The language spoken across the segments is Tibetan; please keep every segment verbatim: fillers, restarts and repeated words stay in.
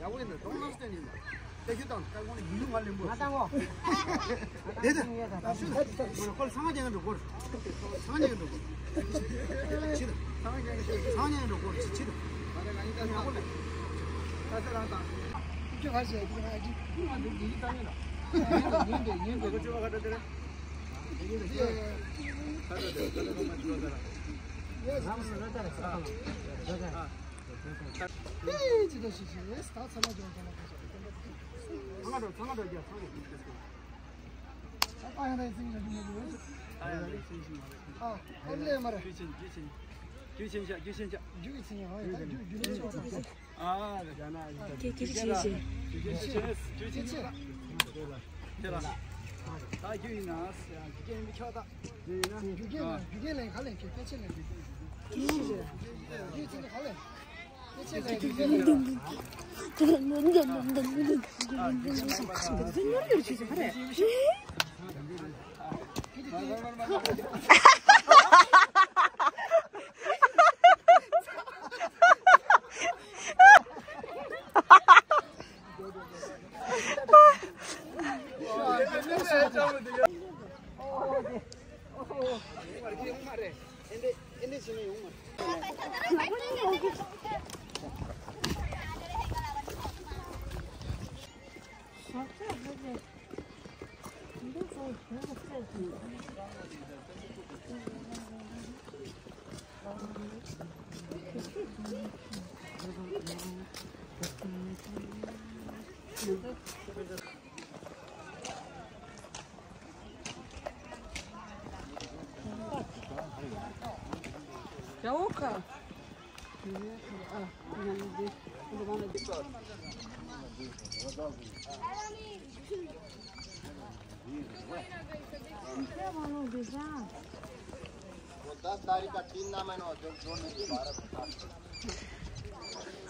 Don't understand you. ད་ཁྱོད་དང་ད་ཁོང་ཡུལ་ལུང་ང་ལེན་པོ། ང་དང་གོ། དེ་ད་ཁོ་ལ་ཚང་མ་རྒྱག་འགྲོ་གོ། ཚང་མ་རྒྱག་འགྲོ་གོ། ཆི་ད་ཚང་མ་རྒྱག་འགྲོ་གོ། ཆི་ད་ང་ད་ང་ད་ད་ད་ད་ད་ད་ད་ཁྱོད་ང་ཞེ་ཁྱོད་ང་ཅི་ཁྱོད་ང་འདུག་ཡིན་ད་ཡིན་ད་ཡིན་ད་ཡིན་ད་ཡིན་ད་ཁོ་ཚོ་ཁ་ད་ད་ད་ད་ད་ད་ད་ད་ད་ད།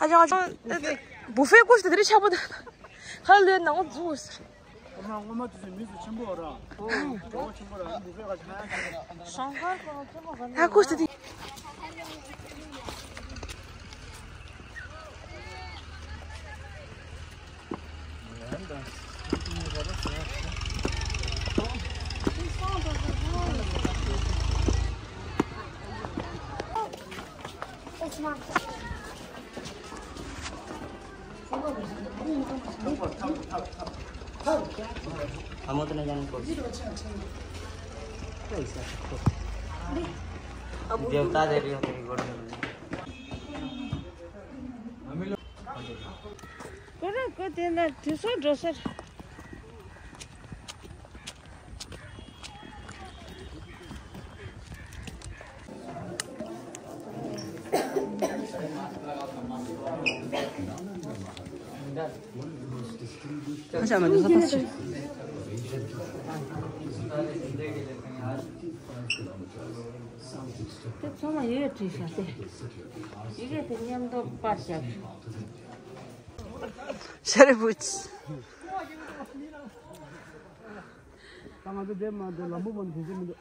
ཨ་ཅག་ཨ་ཅག་བུ་ཧྥེ་ཀུ་ཤི་དེ་རིང་ཆགས་པོ་དང་ཧ་ལས་ནང་འཛུལ། སྔོན་མ་དུས་ཚོད་མི་སུ་ཆེན་པོ་ར། ཨོ། གྲོགས་ཆེན་པོ་ར་འདི་ཚོའི་ཁ་ཆ་ཡང་ཆ་ཡང་། ཧ་གོ་སྟེ། ཁོ་རང་ཁོ་དེ་ན་དུས་སོ་འགྲོ་སར། དེ་ཚང་མ་ཡོད་བྲིས་ཤག་སྟེ། ཡི་གེ་དེ་མཉམ་དུ་པར་བཞག་ཤ་རི་བུ། ད་ང་ཚོ་འདྲེ་མ་འདྲེ་ལམ་བུ་མ་འདྲེ་ཅི་མི་འདུག་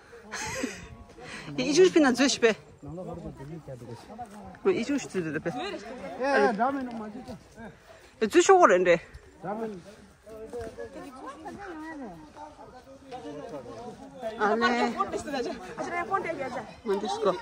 ཨི་ཅུ་ཕི་ན་འཛུལ་ཞིག་པས། ནང་ལོགས་ཁར་དུ་འཛུལ་ཞིག་བྱ་འདུག་ཨི་ཅུ་ཞིག་འཛུལ་འདུག་པས། ཨེ་འདྲ་མིན་ནོ་མ་འཛུལ་ཅི། འཛུལ་ཤོག་གོ་རེད་འདྲེ། འདྲ་མིན། ཨ་ལེ། མ་འདུག་སྐོ།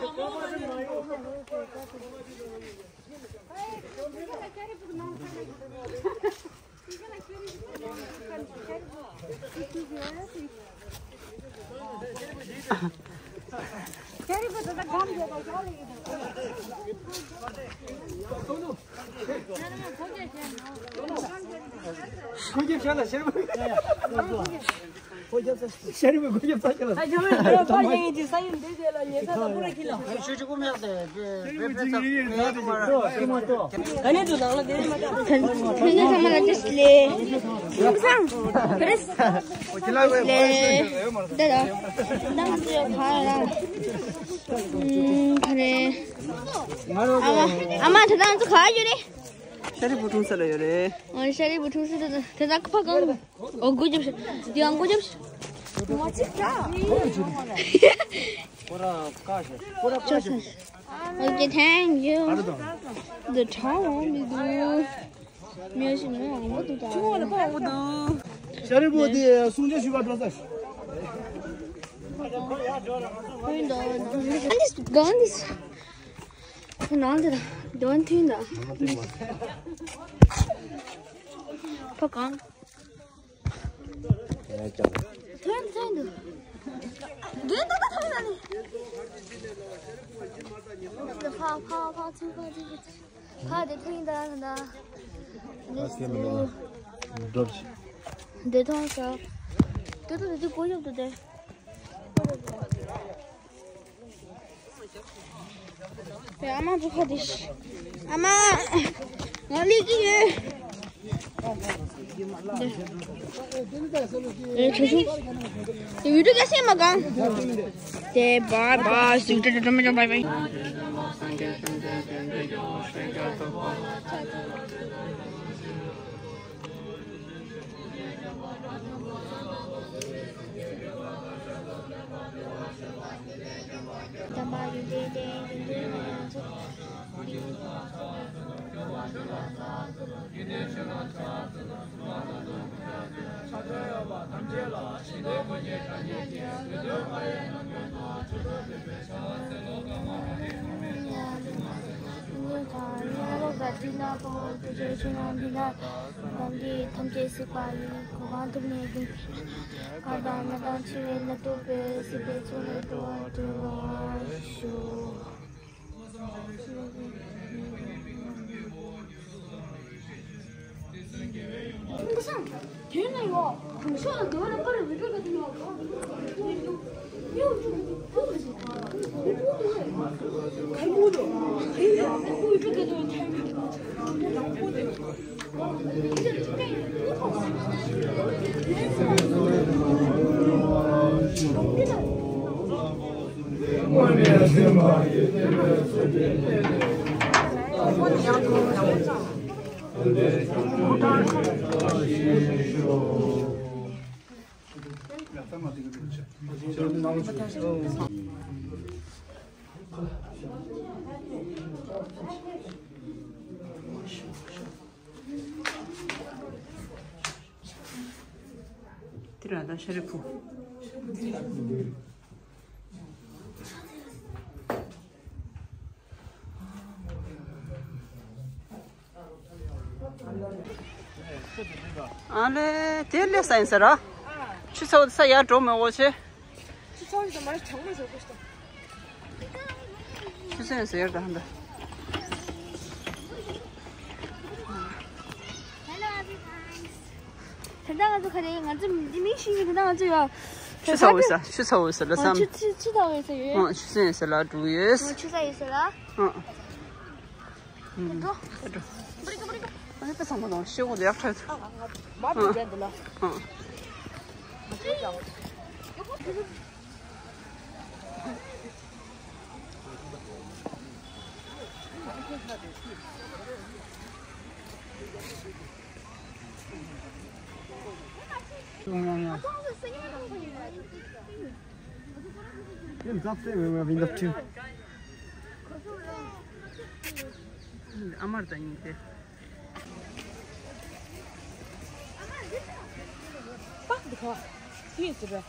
ཤ་རི་བའི་སྒོ་རྒྱབ་ཚར་གྱི་ལ། ད་ཇོ་མོ་ད་ཕར་ཡིན་གྱི་ས་ཡིན་འདི་དེ་ལ་ཉེ་ས་ལ་པུ་ར་ཁྱི་ལ། ཤུ་ཅི་ཀུ་མེག་དེ་བེ་བེ་ཚ་བེ་ཀུ་མ་ཏོ། ག་ནས་འདུག་ནང་ལ་དེ་རེད་མ་ད། ཐན་ཐན་ཚང་མ་ལ་ཏིས་ལེ། ཡོང་སང་། ཁ་རེས། ཏིས་ལེ། ད་ད། ད་ང་ཚོ་ཡོད་ཁ་ལ། ཨུམ་ཁ་རེས། ཨ་མ་ཨ་མ་ད་ད་ང་ཚོ་ག་ཡོད་རེད། ཤ་རི་བུ་ཁྲུང་ས་ལ་ཡོད་རེད། ཨ་ཤ་རི་བུ་ཁྲུང་ས་ད་ད་ད་ཁ་པར་གང་། ཨོ་སྒོ་རྒྱབ་ཤག་འདི་ཡང་སྒོ་རྒྱབ་ཤག་ཁོ་ར་བཀག་ཤག་ཁོ་ར་བཀག་ཤག Okay, thank you. The tower, we do. མི་ཞིག་མི་ཡང་མོ་དུ་ད། ཤ་རི་པོ་དེ་གསུང་ཆོས་ཞུ་བར་འགྲོ་ས། ཁོ་ཡིན་འདུག་ནང་མི་ཞིག་གང་འདི་གང་འདི་ས། ཁོ་ནང་དེ་དང་དོན་མཐུན་དང་། ཕ་གང་། ཐོན་ཐོན་འདུག་རྒན་ཏག་ཏག་ཐོན་ན་ནི། ཕ་ཕ་ཕ་ཚུར་ཕ་ཚུར་ཕ་དེ་ཐོན་ད་ད། འདི་ཐོན་ས། དེ་ད་དེ་དེ་གོ་ཡོད་དུ་དེ། ཨ་མ་འཛུགས་ཁ་དེ། ཨ་མ། ང་ལས་ཀྱི་ཡོད། ཨེ་ཁྱོད་ཚོ། དེ་བི་ཌིའོ་སྐད་ཆ་མ་གང་། དེ་བཱའི་བཱའི། སུ་ཏྲ་ཏྲ་ཏྲ་མ་ཅོ་བཱའི་བཱའི། ཐམས་ཅད་གཟིགས་པ་ཡི་གོ་འཕང་ཐོབ་ནས་ཀུན། གང་དང་གནས་དང་འཆི་བའི་གནད་དོན་སྤེལ། སྲིད་པའི་མཚོ་ལས་འགྲོ་བ་སྒྲོལ་བར་ཤོག་དེ་ར་ད་ཤ་རི་ཕུ། ཨ་ལེ། དེ་ལས་ས་ཡིན་ཟེར་ར། ཆུ་ཚོད་ས་ཡར་འགྲོ་མི་འོ་ཆེ། ཆུ་ཚོད་ཡིན་ཟེར་མ་རེད། གྲང་མོ་ཟེར་དགོས་ཤི། ཆུ་ཚོད་ཟེར་ད་ཧ་འདི། Hello everyone. ད་ལྟ་ང་ཚོ་ག་རེ། ང་ཚོ་མི་མི་ཤི་ཡིན། ད་ལྟ་ང་ཚོ་ཡོད། ཆུ་ཚ་བོ་ས། ཆུ་ཚ་བོ་ས་ལ་ཨ། སམ། ཆུ་ཆུ་ཆུ་ཚ་བོ་ས་ཡོད། ཨ། ཆུ་ཚོད་ས་ལ་འགྲོ་ཡོད། ཨ། ཆུ་ཚ་ཡོད་ས་ལ། ཨ། འགྲོ། འགྲོ། ཨ་ནི་དཔེ་བཟང་པོ་དང་ཤེལ་སྒོ་ལེགས་ཁྲོད། ཨ། ང་མ་འགྲོ་བྱས་འདི་ལ། ཨ། ཨ་མར་ད་ཉིན་དེ། པགས་འདི་ག་ཡིན་ཟེར་བས།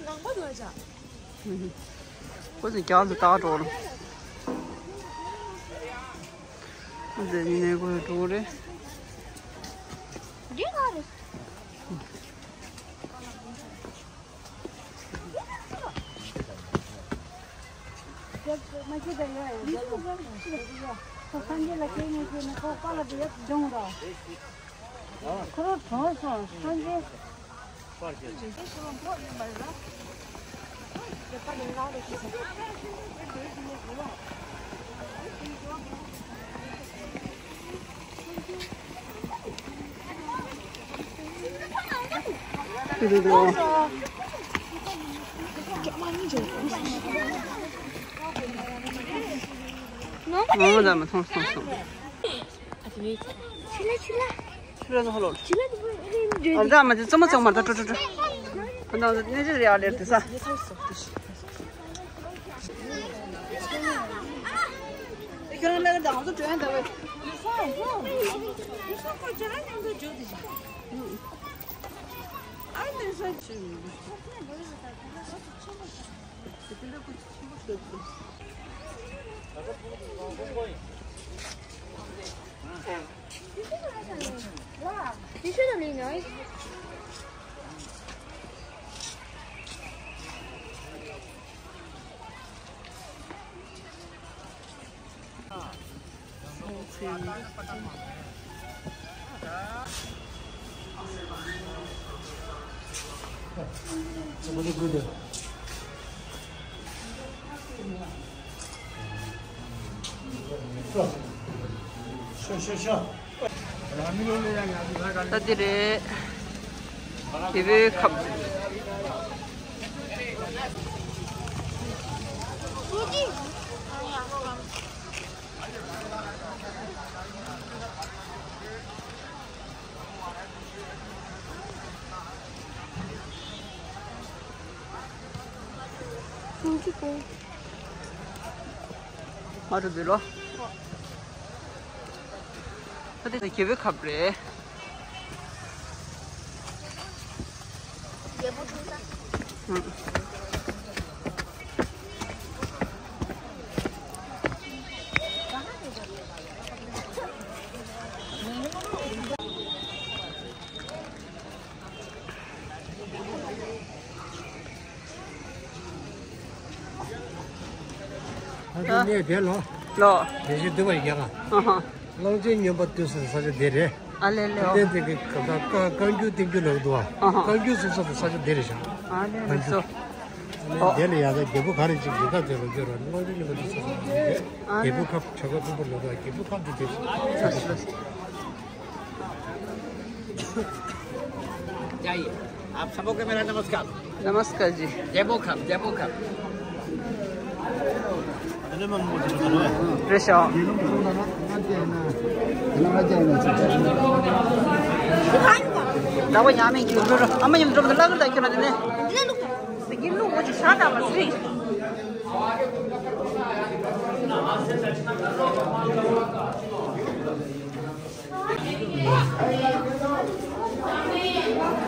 ངང་པ་འདུག་ཅག་ཁོ་ཚོས་རྒྱག་ཚོད་ལྟ་འགྲོ་ལ། ཁོ་ཚོས་ནི་ནས་ཁོ་ཚོས་འགྲོ་རེད། འདི་ག་རེད། ངོ་མ་ད་མ་མཐོང་སོང་སོང་། ཕྱི་ལ་ཕྱི་ལ། ཕྱི་ལ་ཧ་ལོ། ཕྱི་ལ་དེ་ཨ་ད་མ་དེ་ཙམ་ཙམ་མ་ད་ཀྲོ་ཀྲོ་ཀྲོ། ཨ་ད་གནས་ཚུལ་རེ་ཨ་ལེར་དེ་ས། ཁྱོད་རང་ལ་དང་ཚོ་དྲན་ད་བས། ད་འདི་རེད། རྒྱལ་པོའི་ཁབ། ང་ཚོ་འདི་ལོ། ད་དེ་རྒྱལ་པོའི་ཁབ་རེད། རྒྱལ་པོ་ཁྲུང་ས། ཨང་། ཨ་ནི་གནས་དེ་ལོ། ལོ། དེ་བཞིན་འདུལ་བ་ཡི་རྒྱལ་ཁ། ཨ་ཧ། གླང་ཆེན་སྨྱོན་པ་འདུལ་ས་དེ་ས་ཆ་དེ་རེད། ཨ་ལེ་ལེ། དེ་དེ་གི་ག་ད་བཀའ་བཀའ་འགྱུར་བསྟན་འགྱུར་ལབ་འདུག་ཨ། ཨ་ཧ། བཀའ་འགྱུར་གསུང་ས་དེ་ས་ཆ་དེ་རེད་ཤག་ཨ་ལེ་ལེ་སོ། ཨ་ནི་དེ་ལ་ཡ་ད་རྒྱལ་པོ་ག་རེ་ཅིག་ཡོད་ད་དེ་ལ་འགྱུར་རོ། གླང་ཆེན་སྨྱོན་པ་འདུལ་ས་དེ་ས་ཆ་དེ་རེད། ཨ་རྒྱལ་པོ་ཁབ་བྱ་དགའ་ཕུན་པོ་ལོ་ད་རྒྱལ་པོ་ཁབ་དེ་དེ་ས་ཆ་དེ་རེད། क्या ये? आप सबको मेरा नमस्कार। नमस्कार जी। जय बोखम, जय बोखम। རེད་ཤག་ད་བ་ཡང་མིན་གྱི་འགྲོ་རོགས། ཨ་མ་ཡིན་འགྲོ་མི་ལ་གི་ལ་ཁྱོད་ལ་དེ་ནས། འདི་ལ་ལུག་ཡིན་ལུག་འོ་ཅི་ཤ་དང་མ་སྲིད།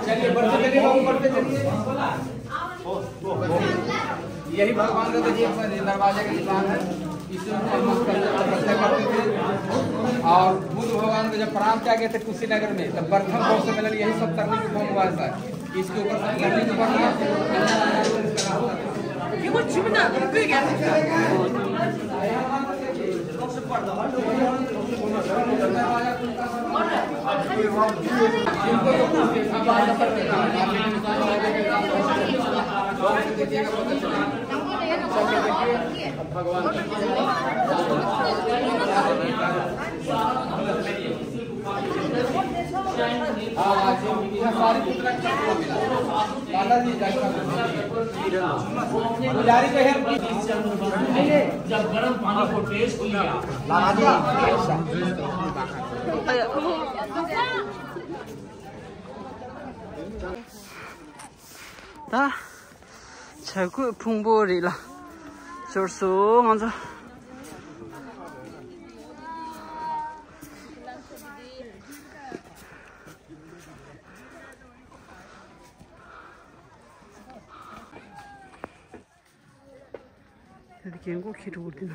चलिए, बढ़ते चलिए बाबू, बढ़ते चलिए। यही भगवान का तो ये दरवाजे का निशान है। इसी को हम लोग करते करते थे। और बुद्ध भगवान को जब प्रणाम किया गया था कुशीनगर में, तब प्रथम कौन से मिलन यही सब करने को हुआ है सर। इसके ऊपर सब करने को पड़ता है। जब गर्म पानी को टेस्ट किया। ད་བྱ་རྒོད་ཕུང་པོ་རེད་ལ། ཞོར་སུ་ང་ཚོ། དེ་རྒན་གོག་ཁྱི་གྲོགས་དེ་ན།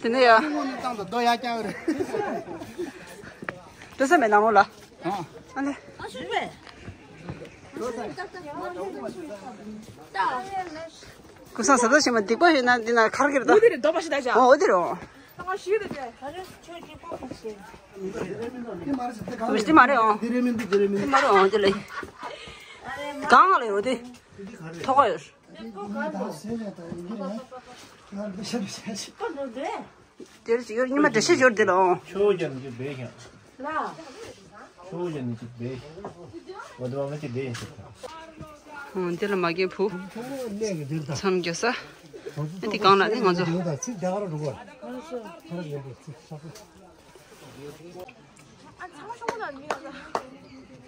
དེ་ནས་ཡ། རྡོ་ཡ་རྐྱང་རེད། འགྲོ་ས་མེད་ནང་ལོགས་ལ། ཨ་ལེ། ཀུ་སང་ས་ད་ཞིག་མ་སྡིག་པ་ཡོད་ན་འདི་ན་ཁར་གིར་ད། འོ་དེ་རེད་འདོ་མ་ཤི་ད་ཅག་འོ་དེ་རེད་འོ། ང་ཤི་ད་ཅག་ད་ཅག་ཁྱོད་ཀྱི་པོ་ཁུག་ཤེ། མི་སྟི་མ་རེད་འོང་། དེ་རེད་མི་འདུག་དེ་རེད་མི་འདུག་མ་རེད་འོང་དེ་ལ། གང་ལ་ཡོད་དེ། ཐོག་ཡོད། དེ་རེད་ཅིག་ཡོད་ཉི་མ་འདྲ་ཤེས་ཡོད་དེ་ལ་འོང་། ཆོས་ཀྱང་ཅིག་བེད་ཀྱང་། ཆོས་ཀྱང་ཅིག་བེད། འོ་དེ་བ་མ་ཅིག་བེད་ཡིན་ཟེར། འོང་དེ་ལ་མ་རྒན་བུ། མཚམས་རྒྱག་ས། ཨ་དེ་གང་ལ་ནི་ང་ཚོ། ཚིག་རྒྱག་ར་འགྲོ་གོ། ཨ་ཚང་མ་ཤོག་གོ་ན་མི་ང་ཚོ།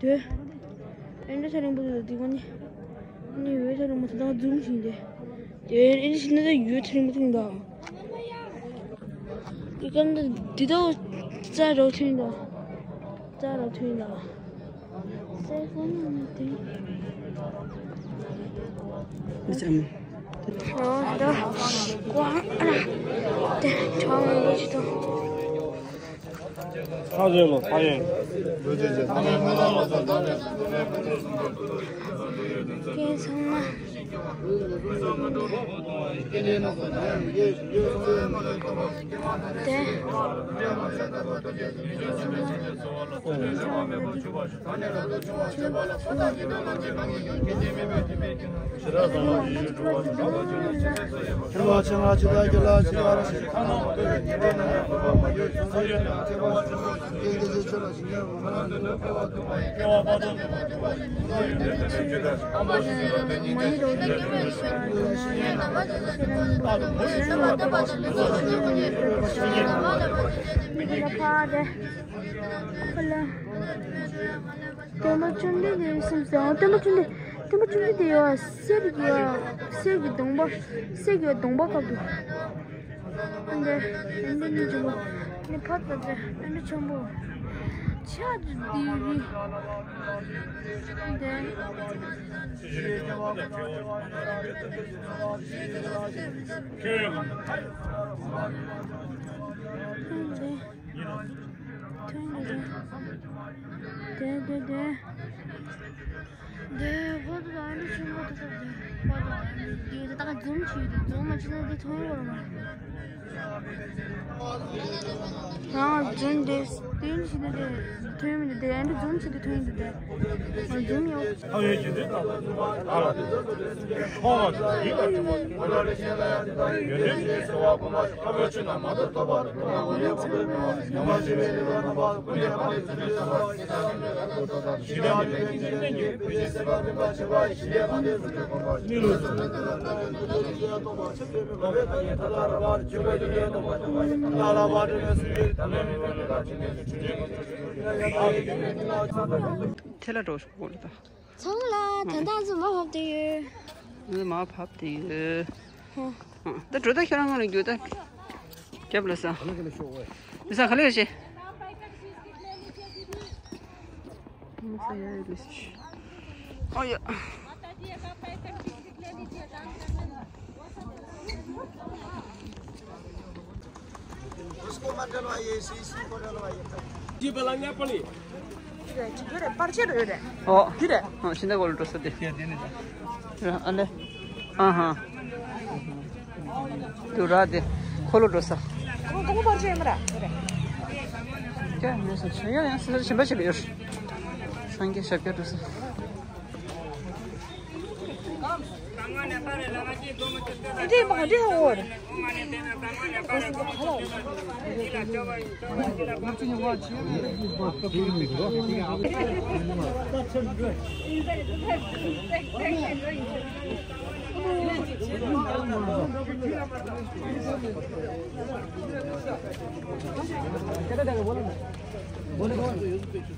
དེ། ཨེ་འདྲ་ཚ་རིང་པོ་འདུག་དེ་གོ་ནི། ནི་འོད་ཚ་རིང་པོ་ད་ལྟ་འཛུམ་ཞིག་འདི། དེ་ཨེ་འདྲ་ཞིག་ན་ད་འོད་ཚ་རིང་པོ་ཐིང་ད། དེ་གམ་ད་འདི་ད་རྩ་རོ་ཐིང་ད། རྩ་རོ་ཐིང་ད། སེ་ཧོ་ནི་ནི་དེ། ཨོ་ད། ཀོ་ཨ་ར། དེ་ཁྲ་མང་པོ་ཞིག་ད། ཕ་རེད་ལོ། ཕ་རེད། རྒན་ཚང་མ། དེ། སྟོན་པ་བཅོམ་ལྡན་འདས་སེམས་སུ། སྟོན་པ་བཅོམ་ལྡན། ཐེངས་མ་བཅུ་བཞི་དེ་ཡོད། གསེར་གྱི་གསེར་གྱི་གདོང་པ། གསེར་གྱི་གདོང་པ་ཁབ་ཏུ། འདི་འདི་ནི་ཆེན་པོ། ནི་ཕ་ད་ཚེ་འདི་ཆེན་པོ། ཆ་འདི་རི། འདི། འདི། དེ་དེ་དེ། དེ་ཧོ་དུ་ཨ་ནི་ཆུང་མ་དུ་དུ་དེ་ཧོ་དུ་ཨ་ནི་དེ་དེ་ད་ཛུམ་བྱས་ཏེ་ཛུམ་མ་བྱས་ན་དེ་མཐོང་ཡོད་མ་རེད། རང་ཛུམ་དེ་དེ་བྱས་ན་དེ་མཐོང་མི་འདུག་དེ་ཨ་ནི་ཛུམ་བྱས་ཏེ་མཐོང་ཡོད་འདུག་དེ་ཛུམ་ཡོད། ཨ་ཡོད་ཀྱི་འདུག་ད་ཨ་ལ་དེ་མཐོང་བ་ཡིད་ལ་དྲན་པ་ཡོད་དེ་ཞེས་གསོལ་བ་འབུལ་བ། ཁྱེད་ལ་འགྲོ་ཤོག་གོ་ལ་ད། ཚང་ལ་ད་ལྟ་ང་ཚོ་མར་བབས་བསྡད་ཡོད། ང་ཚོ་མར་བབས་བསྡད་ཡོད། ཧོ། ད་འགྲོ་ད་ཁྱོད་རང་ང་ལ་རྒྱུག་ད། རྒྱབ་ལ་ས། མི་ས་ག་ལེ་ཤེ། ཨོ་ཡ། ཨོ། ཨོ་ཤིན་ཏུ་གོ་ལ་འགྲོ་ས་དེ། ཨ་ལེ། ཨ་ཧ། དུ་ར་དེ། འཁོར་ལོ་འགྲོ་ས། ཀྱ་མེད་ས་ཆ་ཡ་ཡང་སེ་ས་ཆེན་པོ་ཞིག་ལ་ཡོད། སངས་རྒྱས་ཞབས་བཀྱག་འགྲོ་ས། སངས་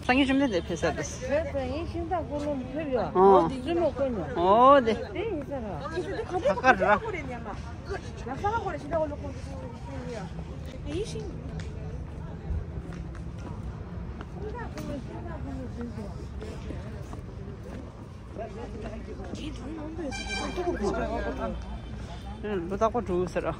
རྒྱས་བཅོམ་ལྡན་འདས་ཕེབས་ས་དེ། ཕེབས་པ་ཡིན། ཤིང་རྟ་འཁོར་ལོ་ཕེབས་ཡོད། ཨོ། བཙུན་མོ་བཀོད་ནས། ཨོ་དེ། དེ་ཡིན་ས་ར། ད་ག་ར། ཡ་ས་ཧ་གོ་རེ་ཉམས་མ། ཡ་ས་ཧ་གོ་རེ་ཤིང་རྟ་འཁོར་ལོ་འཁོར་ཡིན་ཤིང་། ལོ་རྟག་པར་འགྲོ་ཟེར།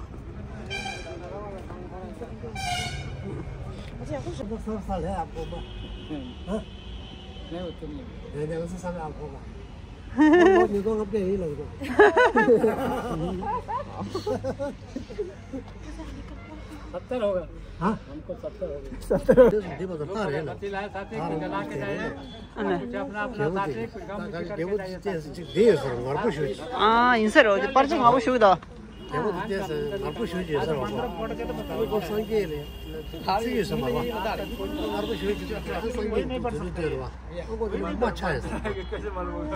सत्तर होगा। हाँ? हमको सत्तर होगा। सत्तर। हाँ, हाँ। ཨ་ཡིན་ས་རེད། པར་ཆས་ང་པོ་ཞུ་ད། རྒྱལ་པོ་དེ་ནག་པོ་ཞུ་ཅིག་དེ་ཡོད་ས་རེད་པ། ཨ་ཁོ་སངས་རྒྱས་ལས་ཚིག་ཡོད་ས་མ་རེད་པ། ནག་པོ་ཞུ་ཅིག་སངས་རྒྱས་ཀྱི་དུས་ཚོད་སྟོན་རེད་པ། ཨ་ཁོ་དེ་མ་ཆགས་ཡོད་ས་རེད།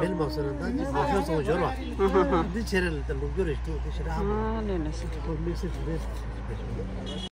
མེད་མ་སོང་ན་ད་ཅི་མ་ཤོར་སོང་འབྱོར་བ། འདི་ཆེ་རེད་ལ་ད་ལུག་རྒྱུ་རེད་འདུག་དེ་ཞེ་དྲག་ཧ་གོ། ཨ་ལེ་ལེ་སི་ཁོ་དམིགས་བསལ་དེ་རེད།